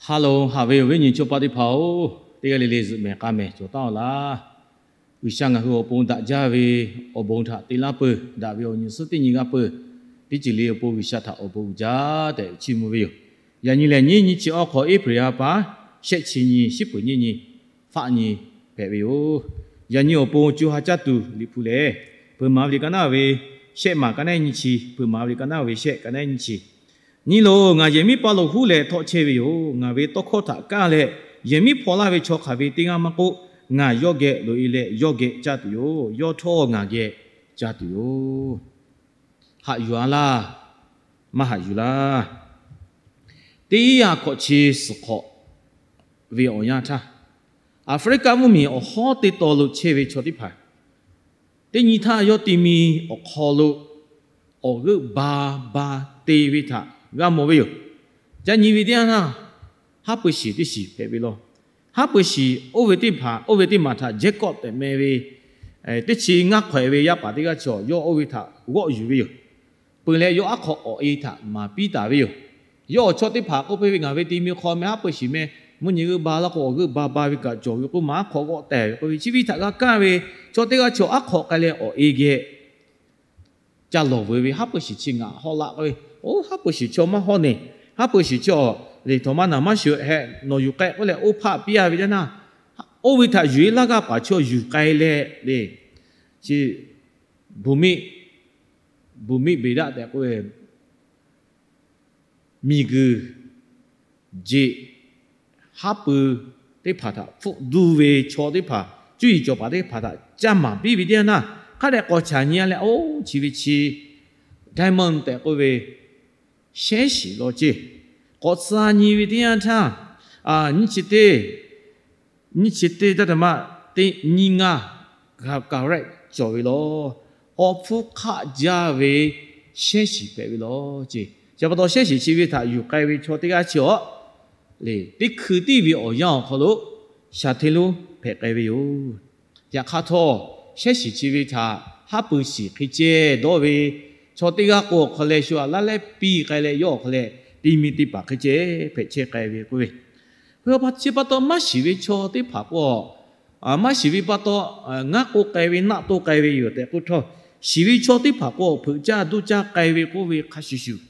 Ha loˬ, haꞈ ve awˬ viˉ nyi chaw paˆ teˇ hpaˍ-oˬ, teˇ g'aˇ le le zuhꞈ mehˍ k'a mehˍ cawˬ taˉ-oˬ laˇ. G'uiˬsha ngaˬ hui awˬ pon daꞈ jaˇ ve awˬ bon htaꞈ te laˇ peuˬ, daꞈ ve awˬ nyi suhˉ teˇ nyi g'aˇ peuˬ, teˇ ceuˬ le awˬ pon G'uiˬsha htaꞈ awˬ bon uiˍ jaˇ tehꞈ chiˇ mvuh ve yoˬ. Yaꞈ nyi lehˬ, nyiˇ nyi chi awˬ hk'aw April ha pa shehˆ chi nyi, shiˉ peuˍ nyiˇ nyi, faˆ nyi hpehꞈ ve yoˬ. Yaꞈ nyi awˬ pon co ha caˇ tuˬ Liꞈ hpu lehˬ, Peuˬ maˍ ve liꞈ ka naˉ ve shehˆ maˬ ka naˉ nyiˇ chi, Peuˬ maˍ ve liꞈ ka naˉ ve shehˆ ka naˉ nyiˇ chi. Nyi loˬ, ngaˬ yehˬ miˉ paˇ lo huˉ leh htawˆ chehˇ ve yoˬ. Ngaˬ ve tawˇ hkawˇ htaꞈ kaˇ leh yehˬ miˉ hpaw laˇ ve chaw hk'aˬ ve teˇ g'aˇ maˇ k'oˆ, ngaˬ yawˇ geh loꞈ-e leh yawˇ geh caˇ tuˬ yoˬ. Yawˇ htawˇ ngaˬ geh caˇ tuˬ yoˬ. Haꞈ yuˬ-a laˇ, maˇ haꞈ yuˬ laˇ. Teˇ yanˇ hkawꞈ chi suhˍ hk'awꞈ ve awˬ yanˇ htaˇ, Aˍfriˆkaˆ mvuhˇmiˬ awˬ hawˉ teˇ taw lo chehˇ ve chaw teˇ hpaˍ, teˇ nyi htaˇ yawˇ ti mi awˬ hk'aw lo awˬ g'euˆ ba ba te ve htaꞈ g'a mawˬ ve yoˬ. Ca nyi ve teˇ yanˇ htaˇ, haˉ pui shiˍ teˇ shiˍ hpehꞈ ve law. Haˉ pui shiˍ oˇ ve teˇ hpaˍ, oˇ ve teˇ maˬ htaꞈ Jacob tehꞈ meh ve teˇ chi ngaˇ hk'awehꞈ ve yaˇ paˍ teˇ g'aˇ chaw yawˇ oˇ ve htaꞈ g'awˆ yuˬ ve yoˬ. Peuˬ leh yawˇ aˉ hk'aw awˬ e htaꞈ maˍ piˇ taˍ ve yoˬ. Yawˇ awˬ chawˇ teˇ hpaˍ k'oˆ piˇ ve, Ngaˬ ve ti mi hk'aw meh haˉ pui shiˍ meh, mvuhˇ nyi g'euˆ ba laˇ k'o awˬ g'euˆ ba ba ve kaꞈ cawˬ ve k'oˆ, maˇ aˉ hk'aw g'awˆ tehˬ ve k'oˆ ve, chi ve htaꞈ g'a kaˇ ve chaw teˇ g'aˇ chaw aˉ hk'aw k'ai leh awˬ e geh ca lawˬ veuˬ ve, haˉ pui shiˍ chi ngaˬ hawˆ laˆ k'oˆ ve, oˇ haˉ pui shiˍ chaw maˇ hawˆ ne, haˉ pui shiˍ chaw le htawnˍ maˇ naˍ maˇ shuˍ heh nawˬ yuˬ k'ai k'oˆ leh oˇ hpaˆ piˇ-a ve teˇ yanˇ, oˇ ve htaꞈ yuˬ-e laˇ g'aˇ paˍ chaw yuˬ k'ai leh le, chi bvuhˬ miˆ, bvuhˬ miˆ beˍdaˆ tehꞈ k'oˆ ve, miˬguiˬ jeꞈ haˉ pui teˇ hpaˍ htaꞈ hpfuhˆ duˇ ve chaw teˇ hpaˍ, cuˇ yiˍ cawˬ paˍ teˇ hpaˍ htaꞈ caˇ maˍ piˇ ve teˇ yanˇ htaˇ, hk'a dehꞈ k'awꞈ chaꞈ nyi-a leh, oˇ chi ve chi diamond tehꞈ k'oˆ ve shehˉ shiˍ law ceˇ. K'awꞈ tcuh nyi ve teˇ yanˇ htaˇ, nyiˇ chi teˇ nyiˇ chi teˇ taˇ taˍ maˇ teˇ nyiˇ ngaˇ carat cawˬ ve law. Awˬ hpfuhˇ hk'aˆ jaˇ ve shehˉ shiˍ hpehꞈ ve law ceˇ. Chi pa taw shehˉ shiˍ chi ve htaꞈ yuˬ k'ai ve chaw teˇ g'aˇ chi awˬ le, teˇ hkui tiˇ ve awˬ yanˇ awˬ hk'aw lo shaˍ hteˇ lonˉ hpehꞈ k'ai ve yoˬ. Yaꞈ hk'aˇ htawˇ, shehˉ shiˍ chi ve htaꞈ haˉ pui shiˍ hk'e ceh dawˇ ve chaw teˇ g'aˇ k'o awˬ hk'aw leh shu aꞈ laˇ leh piˇ k'ai leh yawˇ awˬ hk'aw leh ti mi teˇ hpaˍ hk'e ceh hpehꞈ chehˇ k'ai ve k'oˆ ve, chi pa taw maˇ shiˍ ve chaw teˇ hpaˍ k'o, maˇ shiˍ ve pa taw ngaˉ k'oˆ k'ai ve, naˆ toˇ k'ai ve yoˬ tehꞈ k'oˆ htawˇ, shiˍ ve chaw teˇ hpaˍ k'o awˬ hpeuꞈ caˇ duˇ caˇ k'ai ve k'oˆ ve hk'a shuˍ shuˍ,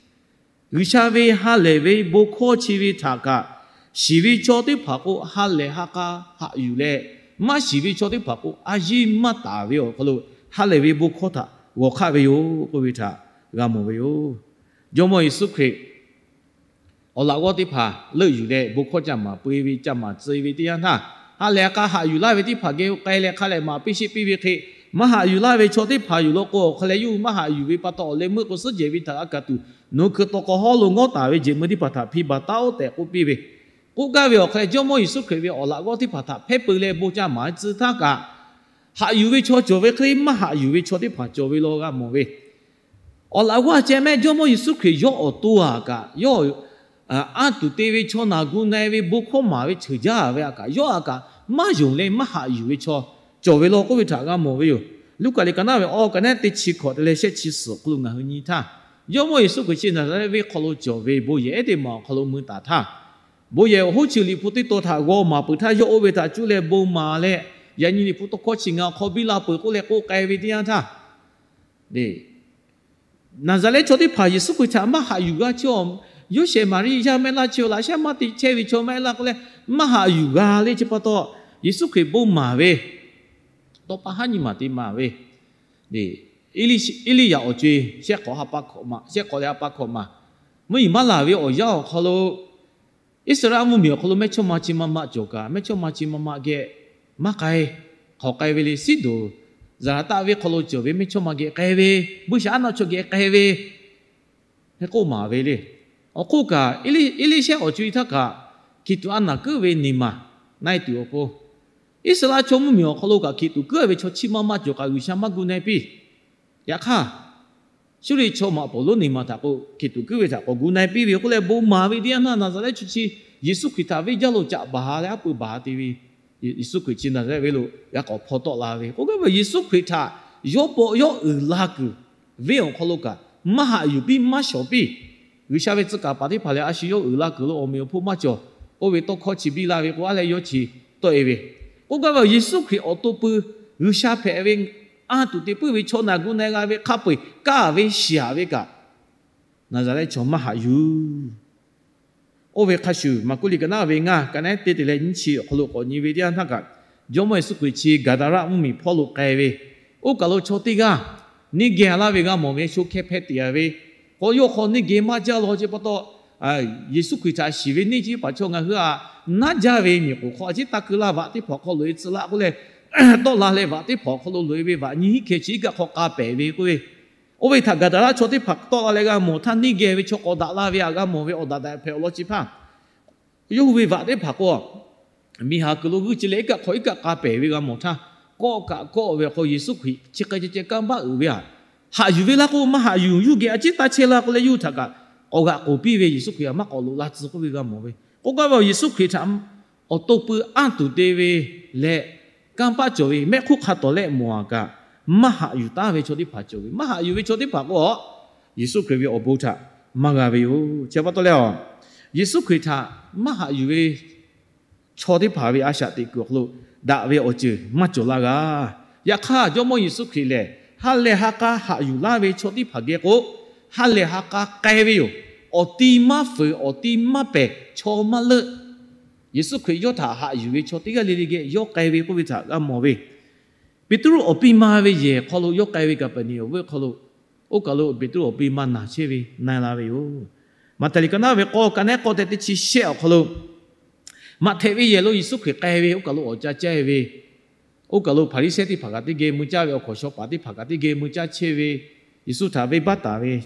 G'uiˬsha ve ha lehˬ ve bon hkawˇ chi ve htaꞈ kaꞈ, shiˍ ve chaw teˇ hpaˍ k'o ha lehˬ ha k'a haꞈ yuˬ leh, maˇ shiˍ ve chaw teˇ hpaˍ k'o a yiˇ maˇ taˍ ve awˬ hk'aw lo ha lehˬ ve bon hkawˇ htaꞈ g'awˬ hk'aˆ ve yoˬ k'oˆ ve htaꞈ g'a mawˬ ve yoˬ. Jawˇmawˇ Yeˍsuˆ Hkriꞈ awˬ laꞈ g'awˇ teˇ hpaˍ leuˆ yuˬ leh bon hkawˇ caˇ maˍ peu-e ve caˇ maˍ tcuh-e ve teˇ yanˇ htaˇ, ha lehˬ ha k'a haꞈ yuˬ laˇ ve teˇ hpaˍ geh k'ai leh hk'a lehˬ maˍ piˇ sheˆ piˇ ve hk'e, maˇ haꞈ yuˬ laˇ ve chaw teˇ hpaˍ yoˬ law k'o awˬ hk'aw leh yawˇ hui maˇ haꞈ yuˬ ve pa taw awˬ leh meuˆ k'o suhˉ jehˬ ve htaꞈ g'a kaꞈ tuˬ, nawˬ hui hkui taw k'aw hawˉ lo ngawˉ taˍ ve jehˬ meuˇ teˇ hpaˍ htaꞈ hpi baˬ taˉ-oˆ tehꞈ k'oˆ piˇ ve, k'oˆ gaˇ ve awˬ hk'aw leh Jawˇmawˇ Yeˍsuˆ Hkriꞈ ve awˬ laꞈ g'awˇ teˇ hpaˍ htaꞈ hpehˇ peu leh bon caˇ maˍ tcuh htaˇ kaꞈ, haꞈ yuˬ ve chaw cawˬ ve hk'e le maˇ haꞈ yuˬ ve chaw teˇ hpaˍ cawˬ ve law g'a mawˬ ve, awˬ laꞈ g'awˇ ceh mehˆ Jawˇmawˇ Yeˍsuˆ Hkriꞈ yawˇ awˬ to-a kaꞈ, yawˇ anˇ tuˬ te ve chaw naˬ gu na-e ve bon hkawˇ maˍ ve ceuˬ jaˇ ve-a kaꞈ, yawˇ-a kaꞈ maˇ yonˍ leh maˇ haꞈ yuˬ ve chaw cawˬ ve law k'oˆ ve htaꞈ g'a mawˬ ve yoˬ. Luˉkaꞈ liꞈ ka naˉ ve awˬ ka naˉ teˇ chi hkawꞈ te leh shehˆ chi suhˍ awˬ hk'aw lo ngaˬ hui nyi htaˇ, Jawˇmawˇ Yeˍsuˆ Hkriꞈ chi Naˍzaˍrehˆ venˇ hk'aw lo cawˬ ve bon yehˬ ehˉ teˇ maˬ awˬ hk'aw lo mui taˍ htaˇ, bon yehˬ awˬ hoˉ chi Liꞈ hpu teˇ taw htaꞈ g'aw maˍ peuˬ htaˇ yawˇ oˇ ve htaꞈ cuˇ leh bon maˍ leh, yaꞈ nyi Liꞈ hpu tawˇ hkawˇ chi ngaˬ hk'aw biˇ la peuˬ k'oˆ leh k'oˆ k'ai ve teˇ yanˇ htaˇ, Naˍzaˍrehˆ chaw teˇ hpaˍ Yeˍsuˆ Hkriꞈ htaꞈ maˇ haꞈ yuˬ g'a chi-a, Yoˇsehꞈ Maˍriˆ yaˇ maˇ heˆ laˇ chi-a, laꞈ sheh maˇ te chehˇ ve chaw maˇ heˆ laˇ k'oˆ leh maˇ haꞈ yuˬ g'a le. Chi pa taw Yeˍsuˆ Hkriꞈ bon maˍ ve, tawˇ pa haˉ nyi maˍ te maˍ ve, Eˇliˇyaꞈ awˬ co-e shehˆ hk'awꞈ ha pa hkawꞈ ma, shehˆ hk'awꞈ leh ha pa hkawꞈ ma, mvuhˇ yeˬ maˇ laˬ ve awˬ yanˇ awˬ hk'aw lo Iˉsaˍreˍlaˆ mvuhˇmiˬ awˬ hk'aw lo mehˇchawˇma chi ma ma cawˬ kaꞈ, mehˇchawˇma chi ma ma geh maˇ k'ai, hk'awꞈ k'ai ve le. Siˉdonˍ Zaˍlaˍtaˆ venˇ hk'aw lo cawˬ ve mehˇchawˇma geh k'ai ve, buiˇshaˆaˉnaˆ chaw geh k'ai ve, hk'e k'oˆ maˍ ve le. Awˬ hk'oˆ kaꞈ, Eˇliˇshehˇ awˬ co-e htaˇ kaꞈ, hkiˬ tuꞈ a naˬ kuiˉ ve neˬ maˬ na-e tuˬ awˬ pon, Iˉsaˍreˍlaˆ chaw mvuhˇmiˬ awˬ hk'aw lo kaꞈ hkiˬ tuꞈ kuiˉ ve chaw chi ma ma cawˬ kaꞈ G'uiˬsha maˇ gu na-e piˇ. Yaꞈ hk'aˇ, Suˇriˆ chaw maꞈ Pawˍlonˉ neˬ maˬ htaꞈ k'o, hkiˬ tuꞈ kuiˉ ve htaꞈ k'awꞈ gu na-e piˇ ve k'oˆ leh bon maˍ ve teˇ yanˇ htaˇ, Naˍzaˍrehˆ chaw chi Yeˍsuˆ Hkriꞈ htaꞈ venˇ jaˇ lo caꞈ baˬ leh aˉ pui baˬ te ve, Yeˍsuˆ Hkriꞈ chi Naˍzaˍrehˆ venˇ lo g'a k'awꞈ hpaw tawˆ la ve k'oˆ gaˇ ve, Yeˍsuˆ Hkriꞈ htaꞈ yawˇ pawˆ yawˇ uiˍ la kuiˬ venˇ awˬ hk'aw lo kaꞈ maˇ haꞈ yuˬ piˇ maˇ shawˍ piˇ. G'uiˬsha ve tcuh kaˍ paˍ teˇ hpaˍ lehˬ, a shu yawˇ uiˍ la kuiˬ lo awˬ meꞈ awˬ hponˇ maˇ cawˬ. Oˇ ve tawˇ hkawˇ chi biˇ la ve k'o, aˉ leh yawˇ chi tawˆ e ve. K'oˆ gaˇ ve, Yeˍsuˆ Hkriꞈ awˬ to pui G'uiˬsha hpehꞈ ve, anˇ tuˬ te puiˉ ve chaw naˬ gu na g'a ve hk'a peu-eˬ kaˇ ve shiˍ ve kaꞈ, Naˍzaˍrehˆ chaw maˇ haꞈ yuˬ. Oˇ ve hk'a shuˍ, Maˍkuˆ liꞈ ka naˉ ve ngaˇ, ka naˉ teˇ te leh nyiˇ chi awˬ hk'aw lo k'awꞈ nyi ve teˇ yanˇ htaˇ kaꞈ, Jawˇmawˇ Yeˍsuˆ Hkriꞈ chi Gaˍdaˍraˆ mvuhˇmiˬ hpawˇ lo k'ai ve, oˇ kaˬ lo chaw teˇ g'aˇ neˇ geh laˇ ve g'a mawˬ ve, sho hkeh hpeh teꞈ a ve, k'aw yawˇ hk'aw neˇ geh maˇ jaˇ law. Chi pa taw, Yeˍsuˆ Hkriꞈ htaꞈ shiˍ ve neˇ chi paˍ chaw ngaˬ hui a naˉ jaˇ ve miˬ k'oˍ hk'aw a ciˉ taˇ keu laˇ. Vaꞈ teˇ hpaˍ awˬ hk'aw loꞈ e tcuh laˇ k'oˆ leh, tawˆ la leh vaꞈ teˇ hpaˍ awˬ hk'aw lo loꞈ e ve vaꞈ nyiˇ hinˉ hkeh chi iˉ kaˆ hk'aw k'a pehˍ ve k'oˆ ve. Oˇ ve htaꞈ Gaˍdaˍraˆ chaw teˇ hpaˍ tawˆ la leh g'a mawˬ htaˇ, neˇ geh ve chaw k'awꞈ daꞈ la ve htaꞈ g'a mawˬ ve, awˬ daꞈ daꞈ hpehꞈ awˬ lawn chi hpaˇ yawˇ hui ve vaꞈ teˇ hpaˍ k'o, miˬ haˍ kuiˬ lo g'uiˇ ce leh iˉ kaˆ hk'aw iˉ kaˆ k'a pehˍ ve g'a mawˬ htaˇ, kawˆ kaꞈ kawˆ ve awˬ hk'aw Yeˍsuˆ Hkriꞈ chi hk'e ceh ceh kanˇ paˆ uiˍ ve, haꞈ yuˬ ve laˇ k'o, maˇ haꞈ yuˬ, yuˇ geh a ciˉ taˇ chehˇ laˇ k'oˆ leh, yawˇ hui htaꞈ kaꞈ k'awꞈ g'aꞈ k'oˍ piˇ ve, Yeˍsuˆ Hkriꞈ htaꞈ maˇ k'awꞈ loꞈ la tcuh k'oˆ ve g'a mawˬ ve. K'oˆ gaˇ ve, Yeˍsuˆ Hkriꞈ htaꞈ awˬ to pui anˇ tuˬ te ve leh kanˇ paˆ cawˬ ve mehˆ hk'oˆ hk'a tawˍ leh mawˬ a kaꞈ, maˇ haꞈ yuˬ taˉ ve chaw teˇ hpaˍ cawˬ ve. Maˇ haꞈ yuˬ ve chaw teˇ hpaˍ k'o, Yeˍsuˆ Hkriꞈ ve awˬ bon htaꞈ maˇ g'a ve yoˬ. Chi pa taw leh, Yeˍsuˆ Hkriꞈ htaꞈ maˇ haꞈ yuˬ ve chaw teˇ hpaˍ ve a shaꞈ teꞈ kuiˬ awˬ hk'aw lo daꞈ ve awˬ ceuˬ maˇ cawˬ laˇ g'a. Yaꞈ hk'aˇ, Jawˇmawˇ Yeˍsuˆ Hkriꞈ lehˬ, ha lehˬ ha k'a haꞈ yuˬ laˇ ve chaw teˇ hpaˍ geh k'o, ha lehˬ ha k'a k'ai ve yoˬ. Awˬ ti maˇ fuiˍ, awˬ ti maˇ pehˬ chaw maˇ leuˆ. Yeˍsuˆ Hkriꞈ yawˇ htaꞈ haꞈ yuˬ ve chaw teˇ g'aˇ le le geh yawˇ k'ai ve k'oˆ ve htaꞈ g'a mawˬ ve. Peˍtruˆ awˬ piˇ ma ve yehˬ hk'aw lo yawˇ k'ai ve Kaˍpeˍneˍonˍ venˇ hk'aw lo, oˇ kaˬ lo Peˍtruˆ awˬ piˇ ma naˬ chehˇ ve na la ve yoˬ. Maꞈhtehˍ liꞈ ka naˉ ve k'awˇ, ka naˉ k'awˇ tehꞈ teˇ chi shehˆ awˬ hk'aw lo, Maꞈhtehˍ ve yehˬ lo Yeˍsuˆ Hkriꞈ k'ai ve, oˇ kaˬ lo awˬ ca caˇ ve, oˇ kaˬ lo Hpaˍriˍsehˇ teˇ hpaˍ kaꞈ teˇ geh mui caˇ ve, awˬ hkawnˍ shaw paˍ teˇ hpaˍ kaꞈ teˇ geh mui caˇ chehˇ ve, Yeˍsuˆ htaꞈ venˇbaˆ taˍ ve,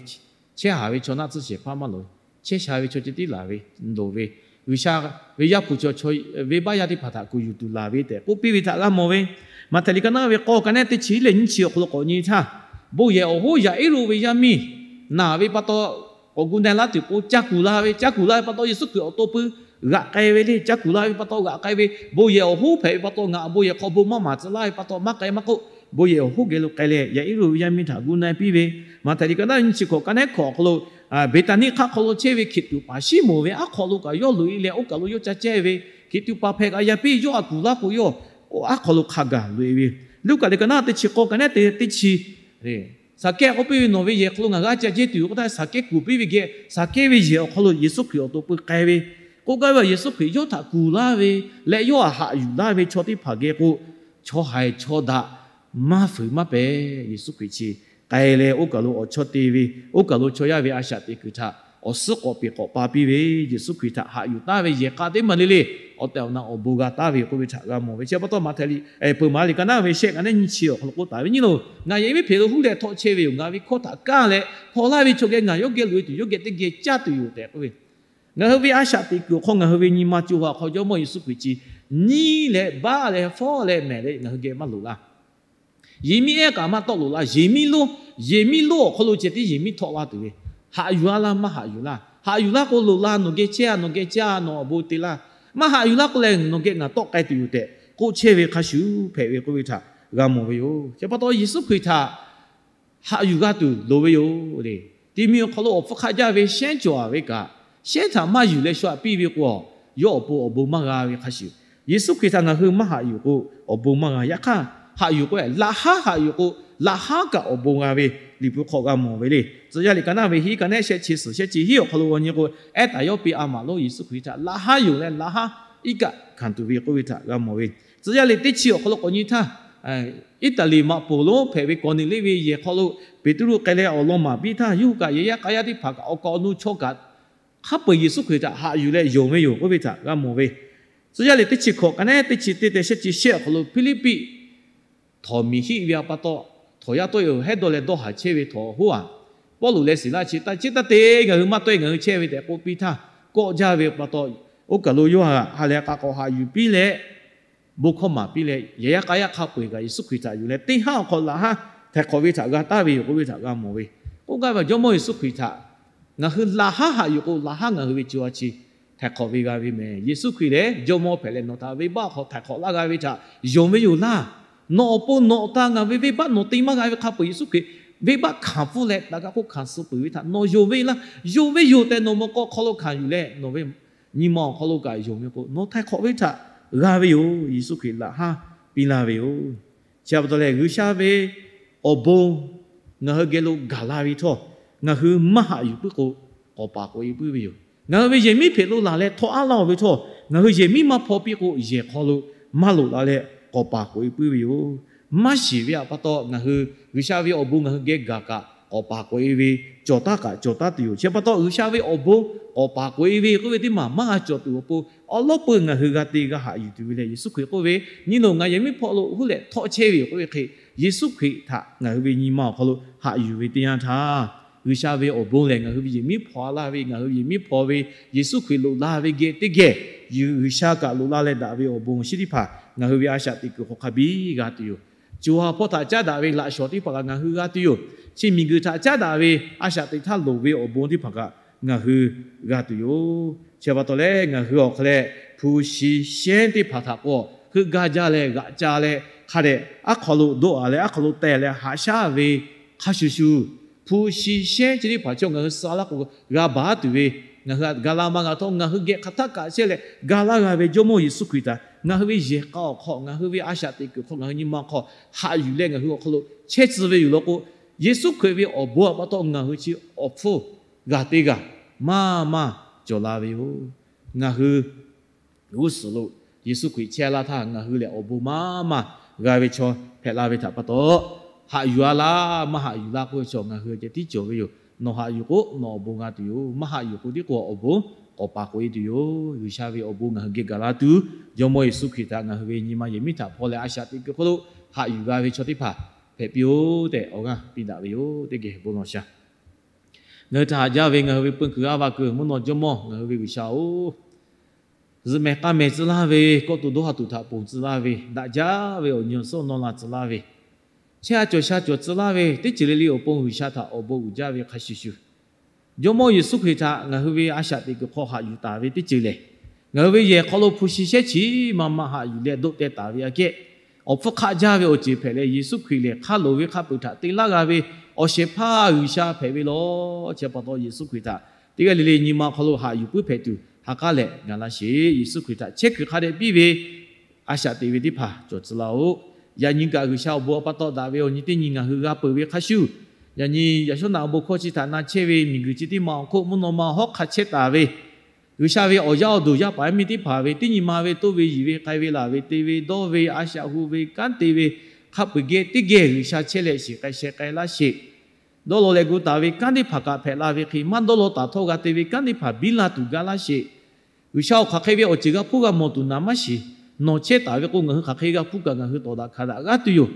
chehˇ haˍ ve chaw naˆ tcuhˇ shehˍ hpaˇ maˇ loˍ. Chehˇ sha ve chaw ceh tiˉ laˬ ve, loˍ ve, G'uiˬsha ve Yaˇ hpu chaw, venˇbaˆ yaˇ teˇ hpaˍ htaꞈ kuˬ yuˬ tuˬ laˬ ve tehꞈ k'oˆ piˇ ve htaꞈ g'a mawˬ ve. Maꞈhtehˍ liꞈ ka naˉ ve k'awˇ, ka naˉ teˇ chi leh nyiˇ chi awˬ hk'aw lo k'awꞈ nyi htaˇ, bon yehˬ awˬ hoˉ Yaˍiˉruˆ ve yaˇ miˇ naˬ ve pa taw, k'awꞈ gu na laˇ tuˬ k'o, ca kuˬ la ve. Ca kuˬ la ve pa taw, Yeˍsuˆ Hkriꞈ awˬ to pui g'aꞈ k'ai ve le. Ca kuˬ la ve pa taw g'aꞈ k'ai ve, bon yehˬ awˬ hoˉ hpehꞈ ve pa taw, ngaˬ bon yehˬ hk'aw bon maˇ maˍ tcuh laˇ ve pa taw, maˇ k'ai maˇ k'oˆ, bon yehˬ awˬ hoˉ geh lo k'ai leh Yaˍiˉruˆ ve yaˇ miˇ htaꞈ gu na piˇ ve. Maꞈhtehˍ liꞈ ka naˉ nyiˇ chi hkawꞈ, ka naˉ hkawꞈ awˬ hk'aw lo, Beˍtaˍniˆ hk'aˆ hk'aw lo chehˇ ve Hkiˬtuꞈ paˍ Siˉmonˍ ve aˉ hk'aw lo kaꞈ yawˇ loꞈ e leh, oˇ kaˬ lo yawˇ ca caˇ ve, Hkiˬtuꞈ paˍ hpehꞈ kaꞈ yaꞈ piˇ yawˇ a kuˬ laˇ k'o, yawˇ aˉ hk'aw lo hk'a gaˬ loꞈ e ve. Luˉkaꞈ liꞈ ka naˉ teˇ chi k'awˇ, ka naˉ teˇ chi Saˍkehˇ k'oˆ piˇ ve, Nawˬ ve yehˬ hk'aw lo ngaˬ g'a ca jehˇ tuˬ yoˬ k'oˆ htaˇ, Saˍkehˇ kuˬ piˇ ve geh, Saˍkehˇ ve yehˬ awˬ hk'aw lo Yeˍsuˆ Hkriꞈ awˬ to pui k'ai ve. K'oˆ gaˇ ve, Yeˍsuˆ Hkriꞈ yawˇ htaꞈ kuˬ laˇ ve leh yawˇ htaꞈ haꞈ yuˬ laˇ ve chaw teˇ hpaˍ geh k'o, chaw haiˬ chaw daꞈ maˇ fuiˍ maˇ pehˬ Yeˍsuˆ Hkriꞈ chi k'ai leh, oˇ kaˬ lo awˬ chawˇ te ve, oˇ kaˬ lo chaw yaˇ ve a shaꞈ teꞈ kuiˬ htaꞈ awˬ suhˉ k'awꞈ peˍ k'awꞈ pa piˇ ve, Yeˍsuˆ Hkriꞈ htaꞈ haꞈ yuˬ taˍ ve yehˬ k'a teˇ maˬ le le, awˬ tehˬ awˬ na awˬ bon g'a taˍ ve k'oˆ ve htaꞈ g'a mawˬ ve. Chi pa taw Maꞈhtehˍ liꞈ, Peuˬ maˍ liꞈ ka naˉ ve shehˆ, ka naˉ nyiˇ chi awˬ hk'aw lo k'oˆ taˍ ve, Nyi loˬ, ngaˬ yehˬ miˉ hpeꞈ lo huˉ leh htawˆ chehˇ ve yoˬ. Ngaˬ ve hkawˇ htaꞈ kaˇ leh hpaw laˇ ve chaw geh ngaˬ yawˇ geh loꞈ e tuˬ, yawˇ geh teˇ geh caˇ tuˬ yoˬ tehꞈ k'oˆ ve. Ngaˬ hui ve a shaꞈ teꞈ kuiˬ awˬ hk'aw ngaˬ hui ve nyi ma co ha awˬ hk'aw Jawˇmawˇ Yeˍsuˆ Hkriꞈ chi nyi leh baˆ leh fawˉ leh mehˍ leh ngaˬ hui geh maˇ loꞈ laˇ. Yehˬ miˉ ehˉ kaꞈ maˇ tawˆ loꞈ laˇ. Yehˬ miˉ lonˉ, yehˬ miˉ lonˉ awˬ hk'aw lo ceh tiˉ yehˬ miˉ htawˆ laˇ tuˬ ve, haꞈ yuˬ a laˇ, maˇ haꞈ yuˬ laˇ. Haꞈ yuˬ laˇ k'o, loꞈ la, nawˬ geh chehˇ a, nawˬ geh chehˇ a, nawˬ awˬ bon te laˇ. Maˇ haꞈ yuˬ laˇ k'oˆ leh, nawˬ geh ngaˬ tawˆ k'ai tuˬ yoˬ tehꞈ k'oˆ chehˇ ve hk'a shuˍ hpehꞈ ve k'oˆ ve htaꞈ g'a mawˬ ve yoˬ. Chi pa taw Yeˍsuˆ Hkriꞈ htaꞈ haꞈ yuˬ g'a tuˬ loˍ ve yoˬ le. Ti mi awˬ hk'aw lo awˬ hpfuhˇ hk'aˆ jaˇ ve shehnˉ cawˬ a ve kaꞈ, shehnˉ htaꞈ maˇ yuˬ leh shu aꞈ piˇ ve k'o, yawˇ awˬ pon awˬ bon maˇ g'a ve hk'a shuˍ, Yeˍsuˆ Hkriꞈ htaꞈ ngaˬ hui maˇ haꞈ yuˬ k'o, awˬ bon maˇ g'a. Yaꞈ hk'aˇ, haꞈ yuˬ k'o, laꞈ haˉ haꞈ yuˬ k'o, laꞈ haˉ kaꞈ awˬ bon g'a ve Liꞈ hpu hk'aw g'a mawˬ ve le. Tcuh yaˇ liꞈ ka naˉ ve hiˉ, ka naˉ shehˆ chi suhˍ shehˆ chi hiˉ awˬ hk'aw lo g'aw nyi k'o, ehˉ taˍ yawˇ piˇ a maˍ lonˉ Yeˍsuˆ Hkriꞈ htaꞈ laꞈ haˉ yonˍ leh laꞈ haˉ iˉ kaˆ hkanˍ tuˬ ve k'oˆ ve htaꞈ g'a mawˬ ve. Tcuh yaˇ liꞈ teˇ chi awˬ hk'aw lo k'awꞈ nyi htaˇ, Iˉtaˍliˍ maꞈ poˍ lonˉ hpehꞈ ve Kawˍneˍliˆ ve yehˬ hk'aw lo Peˍtruˆ k'ai leh awˬ lawn maˍ piˇ htaˇ, yawˇ hui kaꞈ yehˬ yaˇ k'a yaˇ teˇ hpaˍ kaꞈ awˬ kaˍ awˬ nu chaw kaꞈ hk'a peu-eˬ Yeˍsuˆ Hkriꞈ htaꞈ haꞈ yuˬ leh yonˍ ve yoˬ k'oˆ ve htaꞈ g'a mawˬ ve. Tcuh yaˇ liꞈ teˇ chi hkawꞈ, ka naˉ teˇ chi teˇ tehꞈ shehˆ chi shehˆ awˬ hk'aw lo Hpiˇliˇpiˆ htawnˍ miˬ hiˆ ve a pa taw, htawnˍ yaˇ tawˆ e hehˉ dawˇ leh dawˇ haˍ chehˇ ve htawnˍ awˬ hoˉ a, Pawˇluꞈ leh Siˍlaˆ chi taˇ ciˉ taˇ te, ngaˬ hui maˇ tawˆ e ngaˬ hui chehˇ ve tehꞈ k'oˆ piˇ htaˇ, kawˆ jaˇ ve pa taw, oˇ kaˬ lo yawˇ ha lehˬ k'a k'awꞈ haꞈ yuˬ piˇ leh, bon hkawˇ maˍ piˇ leh, yehˬ yaˇ k'a yaˇ hk'a peu-eˬ kaꞈ Yeˍsuˆ Hkriꞈ htaꞈ yuˬ leh teˇ haˉ awˬ hk'aw laꞈ haˉ htaiˍ hk'awꞈ ve htaꞈ g'a taˍ ve yoˬ k'oˆ ve htaꞈ g'a mawˬ ve. K'oˆ gaˇ ve, Jawˇmawˇ Yeˍsuˆ Hkriꞈ htaꞈ ngaˬ hui laꞈ haˉ haꞈ yuˬ k'o, laꞈ haˉ ngaˬ hui ve co a chi htaiˍ hk'awꞈ ve g'a ve mehˍ. Yeˍsuˆ Hkriꞈ lehˬ jawˇmawˇ hpehꞈ leh nawˬ htaꞈ venˇbaˆ hk'aw htaiˍ hk'awꞈ laˇ g'a ve htaꞈ yonˍ ve yoˬ laˇ. Nawˬ awˬ pon nawˬ ta ngaˬ ve venˇbaˆ nawˬ te maˇ g'a ve hk'a peu-eˬ Yeˍsuˆ Hkriꞈ venˇbaˆ hkanˍ pfuhˇ leh taꞈ kaꞈ hk'oˆ hkanˍ suh peuˬ ve htaꞈ nawˬ yonˍ ve laˇ. Yonˍ ve yoˬ tehꞈ nawˬ mawꞈ k'aw hk'aw lo hkanˍ yuˬ leh nawˬ ve nyi ma awˬ hk'aw lo kaꞈ yonˍ ve k'o, nawˬ htaiˍ hk'awꞈ ve htaꞈ g'a ve yoˬ. Yeˍsuˆ Hkriꞈ laꞈ haˉ piˇ laˇ ve yoˬ. Chi pa taw leh, G'uiˬsha ve awˬ bon ngaˬ hui geh lo gaˬ la ve htawˇ, ngaˬ hui maˇ haꞈ yuˬ puiˉ k'o, k'awꞈ paˍ k'oꞈ e puiˉ ve yoˬ. Ngaˬ hui ve yehˬ miˉ hpeꞈ lo laˬ leh htawˇ aˉ laˇ-oˬ ve htawˇ, ngaˬ hui yehˬ miˉ maˇ hpaw piˇ k'o, yehˬ hk'aw lo maˇ loꞈ la leh k'awꞈ paˍ k'oꞈ e puiˉ ve yoˬ. Maˇ shiˍ ve pa taw, ngaˬ hui G'uiˬsha ve awˬ bon ngaˬ hui geh gaˬ kaꞈ k'awꞈ paˍ k'oꞈ e ve cawˬ taˉ kaꞈ cawˬ taˉ tuˬ yoˬ. Chi pa taw, G'uiˬsha ve awˬ bon k'awꞈ paˍ k'oꞈ e ve k'oˆ ve teˇ maˬ maˇ g'a cawˬ tuˬ awˬ pon, awˉ lawˉ peuˬ ngaˬ hui g'a te g'a haꞈ yuˬ tuˬ ve leh, Yeˍsuˆ Hkriꞈ k'oˆ ve, Nyi loˬ, ngaˬ yehˬ miˉ hpawˆ lo huˉ leh htawˆ chehˇ ve yoˬ k'oˆ ve hk'e, Yeˍsuˆ Hkriꞈ htaꞈ ngaˬ hui ve nyi ma awˬ hk'aw lo haꞈ yuˬ ve teˇ yanˇ htaˇ, G'uiˬsha ve awˬ bon lehˬ, ngaˬ hui ve yehˬ miˉ hpawˇ laˇ ve, ngaˬ hui ve yehˬ miˉ hpawˇ ve Yeˍsuˆ Hkriꞈ loꞈ la ve geh teˇ geh, G'uiˬsha kaꞈ loꞈ la leh daꞈ ve awˬ bon awˬ shinˉ teˇ hpaˍ ngaˬ hui ve a shaꞈ teꞈ kuiˬ hk'aw hk'a biˇ g'a tuˬ yoˬ. Co ha hpawˇ htaꞈ caˉ daꞈ ve laꞈ shawˍ teˇ hpaˍ kaꞈ ngaˬ hui g'a tuˬ yoˬ. Chi miˬguiˬ htaꞈ caˉ daꞈ ve a shaꞈ teꞈ htaˇ loˍ ve awˬ bon teˇ hpaˍ kaꞈ ngaˬ hui g'a tuˬ yoˬ. Chi pa taw leh, ngaˬ hui awˬ hk'aw leh hpu shi shehnˉ teˇ hpaˍ htaꞈ k'o, heuˆ gaˇ jaˇ leh g'aꞈ ca leh hk'a dehꞈ aˉ hk'aw lo doˆ a leh aˉ hk'aw lo teh leh haꞈ shaˉ ve hk'a shuˍ shuˍ, hpu shi shehnˉ chi teˇ hpaˍ chaw ngaˬ hui suh laˇ k'o, g'a baˬ tuˬ ve, ngaˬ hui ga la maˇ g'a htawˇ, ngaˬ hui geh hk'aˬ htaˆ kaꞈ chehˇ leh ga laˇ g'a ve Jawˇmawˇ Yeˍsuˆ Hkriꞈ htaꞈ ngaˬ hui ve yehˬ k'a awˬ hk'aw, ngaˬ hui ve a shaꞈ teꞈ kuiˬ hk'aw, ngaˬ hui nyi ma hk'aw haꞈ yuˬ leh ngaˬ hui awˬ hk'aw lo chehˇ tcuh ve yoˬ law k'o, Yeˍsuˆ Hkriꞈ ve awˬ bon a pa taw ngaˬ hui chi awˬ hpfuhˇ g'a teˇ g'aˇ maˇ maˇ cawˬ la ve yoˬ. Ngaˬ hui g'uˇ suhˍ lo Yeˍsuˆ Hkriꞈ chehˇ laˇ htaˇ, ngaˬ hui lehˬ awˬ bon maˇ maˇ g'a ve chaw hpehꞈ la ve htaꞈ pa taw, haꞈ yuˬ a laˇ maˇ haꞈ yuˬ laˇ k'oˆ ve chaw ngaˬ hui ceh tiˉ cawˬ ve yoˬ. Nawˬ haꞈ yuˬ k'o nawˬ awˬ bon g'a tuˬ yoˬ. Maˇ haꞈ yuˬ k'o tiˉ k'o awˬ bon k'awꞈ paˍ k'oꞈ e tuˬ yoˬ. G'uiˬsha ve awˬ bon ngaˬ hui geh gaˬ la tuˬ, Jawˇmawˇ Yeˍsuˆ Hkriꞈ htaꞈ ngaˬ hui ve nyi ma yehˬ miˉ htaꞈ hpawˇ leh a shaꞈ teꞈ kuiˬ hk'aw lo haꞈ yuˬ g'a ve chaw teˇ hpaˍ hpehꞈ piˇ-oˆ tehꞈ awˬ g'aˇ piˇ daꞈ ve yoˬ. Teˇ geh bon lawˬ sha. Ngaˬ hui htaꞈ haꞈ jaˇ ve ngaˬ hui ve peu kuiˬ g'aˇ va kuiˬ mvuhˇ naw Jawˇmawˇ ngaˬ hui ve G'uiˬsha-oˬ, zuhꞈ mehˍ k'a mehˍ tcuh laˇ ve, kawˆ tuˬ dawˇ ha tuˬ htaꞈ ponˬ tcuh laˇ ve, daꞈ jaˇ ve awˬ nyi awˬ suhˉ naw la tcuh laˇ ve, chehˇ ha cawˬ sha cawˬ tcuh laˇ ve, teˇ ceuˬ le le awˬ pon G'uiˬsha htaꞈ awˬ bon uiˍ jaˇ ve hk'a shuˍ shuˍ, Jawˇmawˇ Yeˍsuˆ Hkriꞈ htaꞈ ngaˬ hui ve a shaꞈ teꞈ kuiˬ hk'aw haꞈ yuˬ taˍ ve teˇ ceuˬ lehˬ, ngaˬ hui ve yehˬ hk'aw lo hpu shi shehˉ chi maˇ maˇ haꞈ yuˬ leh doˆ teh taˍ ve aꞈ kehˉ, awˬ hpfuhˇ hk'aˆ jaˇ ve awˬ ceuˬ hpehꞈ leh, Yeˍsuˆ Hkriꞈ lehˬ hk'a loˍ ve hk'a peuˬ htaꞈ te laˇ g'a ve awˬ shehˍ hpaˇ G'uiˬsha hpehꞈ ve law. Chi pa taw Yeˍsuˆ Hkriꞈ htaꞈ teˇ g'aˇ le le nyi ma awˬ hk'aw lo haꞈ yuˬ puiˉ hpehꞈ tuˬ ha k'aˉ leh ga laˇ sheˍ. Yeˍsuˆ Hkriꞈ htaꞈ chehˇ kuiˬ hk'a dehꞈ piˇ ve a shaꞈ teꞈ ve teˇ hpaˍ cawˬ tcuh laˇ-oˆ. Yaꞈ nyi kaꞈ G'uiˬsha awˬ bon a pa taw daꞈ ve awˬ nyi teˇ nyi ngaˬ hui g'a peuˬ ve hk'a shuˍ, yaꞈ nyi yaꞈ shawˉ naꞈ awˬ bon hkawˇ chi htaꞈ na chehˇ ve miˬguiˬ chi teˇ ma awˬ hk'oˆ mvuhˇ naw ma hawˉ hk'a chehˇ taˍ ve G'uiˬsha ve awˬ yaˇ awˬ duˬ yaˇ paˍ yaˇ miˇ teˇ hpaˍ ve teˇ nyi ma ve toˇ ve yiˬ ve k'ai ve laˬ ve te ve dawˇ ve a shaꞈ hu ve kanˉ te ve hk'a peu-eˬ geh teˇ geh G'uiˬsha chehˇ leh shiˍ k'ai sheh k'ai laˇ sheˍ. Dawˇ law leh gu taˍ ve kanˉ teˇ hpaˍ kaꞈ hpehꞈ la ve hk'e, maˇ dawˇ law taˍ htawˇ g'a te ve kanˉ teˇ hpaˍ biˇ la tuˬ ga laˇ sheˍ. G'uiˬsha-oˬ, hk'aˬ hk'e ve awˬ ceuˬ g'a hpuˇ g'a mawˬ tuˬ naˍ maˇ shiˍ. Nawˬ chehˇ taˍ ve k'o, ngaˬ hui hk'aˬ hk'e g'a hpuˇ kaꞈ ngaˬ hui tawˍ daꞈ hkanˍ daꞈ g'aˇ tuˬ yoˬ.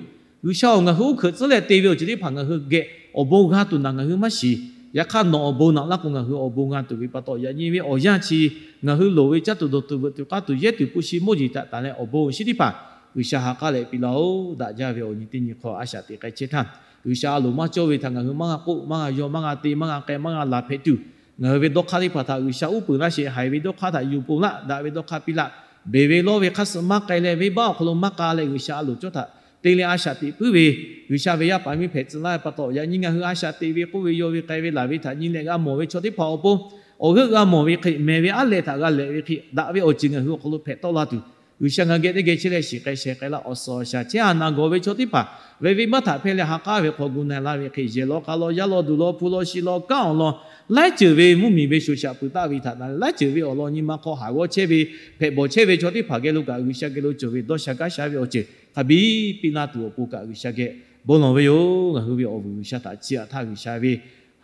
G'uiˬsha-oˬ, ngaˬ hui uˉ hkeuꞈ tcuhˉ leh te ve awˬ ceuˬ teˇ hpaˍ ngaˬ hui geh awˬ bon g'a tuˬ naˍ ngaˬ hui maˇ shiˍ. Yaꞈ hk'aˇ, nawˬ awˬ bon naꞈ laˇ k'o, ngaˬ hui awˬ bon g'a tuˬ ve pa taw, yaꞈ nyi ve awˬ yanˇ chi ngaˬ hui loˍ ve caˇ tuˬ dawˬ tuˬ veuꞈ tuˬ k'aˇ tuˬ yehˇ tuˬ hpu shi mawˇ jeˬ htaꞈ tanˬ leh awˬ bon awˬ shinˉ teˇ hpaˍ G'uiˬsha ha k'aˉ leh piˇ laˇ-oˆ. Daꞈ jaˇ ve awˬ nyi teˇ nyi hk'aw a shaꞈ teꞈ k'ai chehˇ htaˇ, G'uiˬsha a loˍ maˇ cawˇ ve htaꞈ ngaˬ hui maˇ g'a k'oˆ, maˇ g'a yaw, maˇ g'a te, maˇ g'a k'ai, maˇ g'a laˬ hpehꞈ tuˬ, ngaˬ hui ve dawˇ hk'aˇ teˇ hpaˍ htaꞈ G'uiˬsha uˉ peunˍ laˇ sheˍ. Haiˬ ve dawˇ hk'aˇ htaꞈ yuˬ ponˬ laˆ, daꞈ ve dawˇ hk'aˇ piˇ laˆ. Beˬ ve lawˇ ve hk'aˇ suh maˇ k'ai leh, venˇbaˆ awˬ hk'aw lo maˇ k'a leh, G'uiˬsha a loˍ cawˇ htaꞈ te leh a shaꞈ teꞈ puiˉ ve G'uiˬsha ve yaˇ paˍ miˇ hpehꞈ tcuh laˇ ve pa taw, yaꞈ nyi ngaˬ hui a shaꞈ teꞈ ve k'oˆ ve yaw ve k'ai ve laˬ ve htaꞈ nyi leh g'a mawˬ ve chaw teˇ hpaˍ awˬ pon, awˬ g'euˆ g'a mawˬ ve hk'e, mehˬ ve aˉ lehˬ htaꞈ g'a lehꞈ ve hk'e, daꞈ ve awˬ ceuˬ ngaˬ hui awˬ hk'aw lo hpehꞈ tawˆ la tuˬ, G'uiˬsha ngaˬ geh teˇ geh chehˇ leh shiˍ k'ai sheh k'ai laˇ. Awˬ suhˍ awˬ shaˍ chehˇ ha naˬ gawˬ ve chaw teˇ hpaˍ ve venˇbaˆ htaꞈ hpehˇ leh ha k'aˉ ve hk'aw gu na-e laˇ ve hk'e, yehˬ law k'a law, yaˇ law duˬ law, hpu law shi law, kanˉ awˬ lawn, laiˉ ceuˬ ve mvuhˇmiˬ ve shoˍ shaꞈ peuˬ taˆ ve htaꞈ na leh, laiˉ ceuˬ ve awˬ lawn nyi ma hk'aw haˍ g'awˇ chehˇ ve, hpehꞈ bawˬ chehˇ ve chaw teˇ hpaˍ geh lo kaꞈ, G'uiˬsha geh lo cawˬ ve dawˇ sha gaˇ sha ve awˬ ceuˬ hk'a biˇ piˇ laˇ tuˬ awˬ pon kaꞈ G'uiˬsha geh bon lawˬ ve yoˬ. Ngaˬ hui ve awˬ vuiˬ G'uiˬsha htaꞈ chiˇ aꞈ htaˇ, G'uiˬsha ve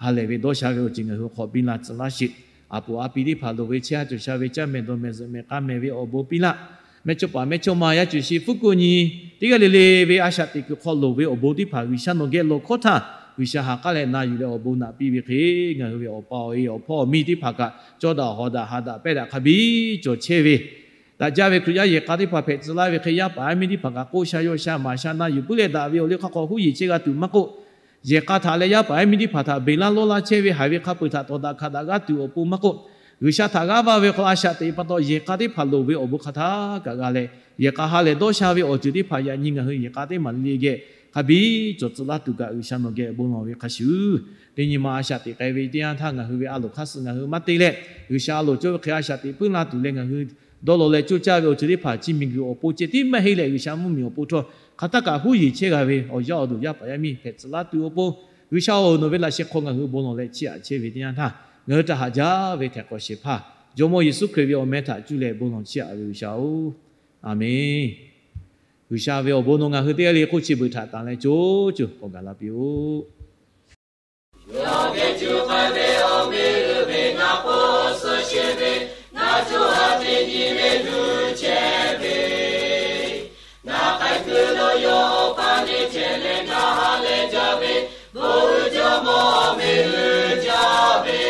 ha lehˬ ve dawˇ sha ve awˬ ceuˬ ngaˬ hui hk'aw biˇ la tcuh laˇ sheˍ. A poˍ a pi teˇ hpaˍ loˍ ve chehˇ ha cawˬ sha ve caˇ mehˍ dawˬ mehˍ zuhꞈ mehˍ k'a mehˍ ve awˬ bon piˇ laˇ. Mehˇchawˇpaˍ mehˇchawˇma yaˇ cuˬ shi fuˉ kuˆ nyi teˇ g'aˇ le le ve a shaꞈ teꞈ kuiˬ hk'aw loˍ ve awˬ bon teˇ hpaˍ G'uiˬsha nawˬ geh lawˬ hkawˉ htaˇ, G'uiˬsha ha k'aˉ leh na yuˬ leh awˬ bon naꞈ piˇ ve hk'e, ngaˬ hui ve awˬ pa awˬ e awˬ hpawˇ awˬ miˇ teˇ hpaˍ kaꞈ cawˇ daꞈ hawˍ daꞈ ha daꞈ pehˇ daꞈ hk'a biˇ cawˬ chehˇ ve, daꞈ jaˇ ve Hkriꞈ yaˇ yehˬ k'a teˇ hpaˍ hpehꞈ tcuh laˇ ve hk'e, yaˇ paˍ yaˇ miˇ teˇ hpaˍ kaꞈ k'oˆ sha yaw sha maˍ sha na yuˬ puiˉ leh daꞈ ve awˬ liˇ hk'aˇ hk'aw huˉ yeˬ chehˇ g'a tuˬ maˇ k'oˆ, yehˬ k'a htaꞈ leh yaˇ paˍ yaˇ miˇ teˇ hpaˍ htaꞈ beˬ laˇ lawˇ laˇ chehˇ ve haiˬ ve hk'a peu-eˬ htaꞈ tawˍ daꞈ hkanˍ daꞈ g'aˇ tuˬ awˬ pon maˇ k'oˆ, G'uiˬsha htaꞈ g'aˇ va ve hk'aw a shaꞈ teꞈ pa taw yehˬ k'a teˇ hpaˍ loˍ ve awˬ bon hk'a htaˇ kaꞈ g'a leh, yehˬ k'a ha lehˬ dawˇ sha ve awˬ ceuˬ teˇ hpaˍ yaꞈ nyi ngaˬ hui yehˬ k'a teˇ maˬ le le geh hk'a biˇ cawˬ tcuh laˇ tuˬ kaꞈ G'uiˬsha nawˬ geh bon lawˬ ve hk'a shuˍ, teˇ nyi ma a shaꞈ teꞈ k'ai ve teˇ yanˇ htaˇ ngaˬ hui ve a loˍ hk'aˇ suh ngaˬ hui maˇ te leh, G'uiˬsha a loˍ cawˇ ve hk'e a shaꞈ teꞈ puiˉ laˇ tuˬ leh ngaˬ hui dawˇ law leh coˇ caˇ ve awˬ ceuˬ teˇ hpaˍ chi miˬguiˬ awˬ pon ceh tiˉ maˇ heˆ leh, G'uiˬsha mvuhˇmiˬ awˬ pon htawˇ hk'aˬ htaˇ kaꞈ huˉ yeˬ chehˇ g'a ve awˬ yaˇ awˬ duˬ yaˇ paˍ yaˇ miˇ hpehꞈ tcuh laˇ tuˬ awˬ pon, G'uiˬsha-oˬ, nawˬ ve laꞈ sheh hk'aw ngaˬ hui bon lawˬ leh chiˇ aꞈ chehˇ ve teˇ yanˇ htaˇ, ngaˬ hui htaꞈ haꞈ jaˇ ve htehꞈ k'awꞈ shehˍ hpaˇ Jawˇmawˇ Yeˍsuˆ Hkriꞈ ve awˬ meh htaꞈ cuˇ leh bon lawˬ chiˇ aꞈ ve G'uiˬsha-oˬ, Aˍmenˍ. G'uiˬsha ve awˬ bon nawˬ ngaˬ hui teˇ g'aˇ le hk'oˆ chi beuꞈ htaꞈ tanˬ leh co co k'awꞈ gaˬ la piˇ-oˆ. Yawˇ geh cuˇ k'ai ve awˬ meh uiˍ ve ngaˬ k'oˆ suh sheˍ ve, ngaˬ co ha teˇ nyi le luˬ chehˇ ve, ngaˬ k'ai kuiˬ lo yawˇ awˬ pa le chehˇ leh ngaˬ ha leh jaˇ ve, bon uiˍ Jawˇmawˇ awˬ meh uiˍ jaˇ ve,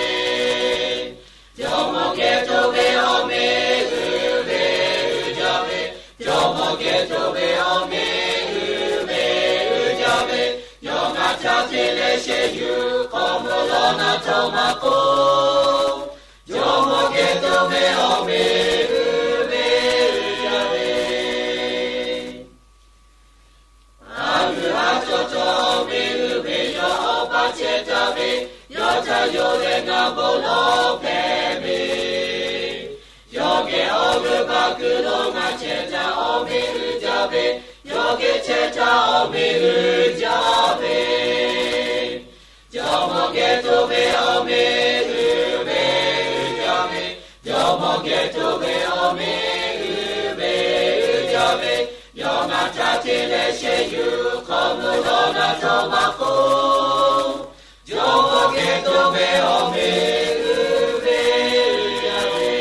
Jawˇmawˇ geh to ve awˬ meh uiˍ ve uiˍ jaˇ ve, Jawˇmawˇ geh to ve awˬ meh uiˍ ve uiˍ jaˇ ve, yawˇ ngaˬ ca te leh shehˍ yuˬ k'awꞈ mvuh lawˬ naˉ htawˇ maˇ k'oˆ, Jawˇmawˇ geh to ve awˬ meh uiˍ ve uiˍ jaˇ ve, a g'uiˬ a cawˬ cawˬ awˬ meh uiˍ ve yawˇ awˬ pa chehˇ taˍ ve, yawˇ ca yonˍ leh ngaˬ bon lawˬ hpehꞈ ve, yawˇ geh awˬ g'euˆ baˬ kuiˬ lo ngaˬ chehˇ taˍ awˬ meh uiˍ jaˇ ve, yawˇ geh chehˇ taˍ awˬ meh uiˍ jaˇ ve, Jawˇmawˇ geh to ve awˬ meh uiˍ ve uiˍ jaˇ ve, Jawˇmawˇ geh to ve awˬ meh uiˍ ve uiˍ jaˇ ve, yawˇ ngaˬ ca te leh shehˍ yuˬ k'awꞈ mvuh lawˬ naˉ htawˇ maˇ k'oˆ, Jawˇmawˇ geh to ve awˬ meh uiˍ ve uiˍ jaˇ ve,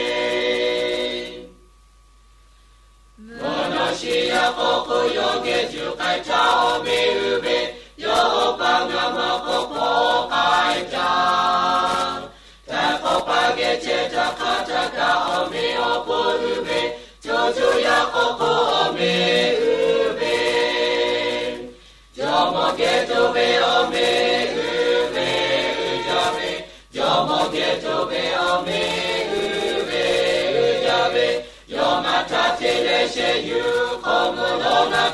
nawˬ nawˬ shiˍ yaˇ k'awꞈ k'oˆ yawˇ geh juˬ k'ai htaˇ awˬ meh uiˍ ve, yawˇ awˬ pa ngaˬ maˇ k'awꞈ k'awꞈ k'ai htaˇ, htaiˍ hk'awꞈ pa geh chehˇ htaˇ hk'a htaˇ kaꞈ awˬ meh awˬ hponˇ uiˍ ve, co co yaˇ k'awꞈ k'oˆ awˬ meh uiˍ ve, Jawˇmawˇ geh to ve awˬ meh uiˍ ve uiˍ jaˇ ve, Jawˇmawˇ geh to ve awˬ meh uiˍ ve uiˍ jaˇ ve, yawˇ ngaˬ htaꞈ te leh shehˍ yuˬ k'awꞈ mvuh lawˬ naˉ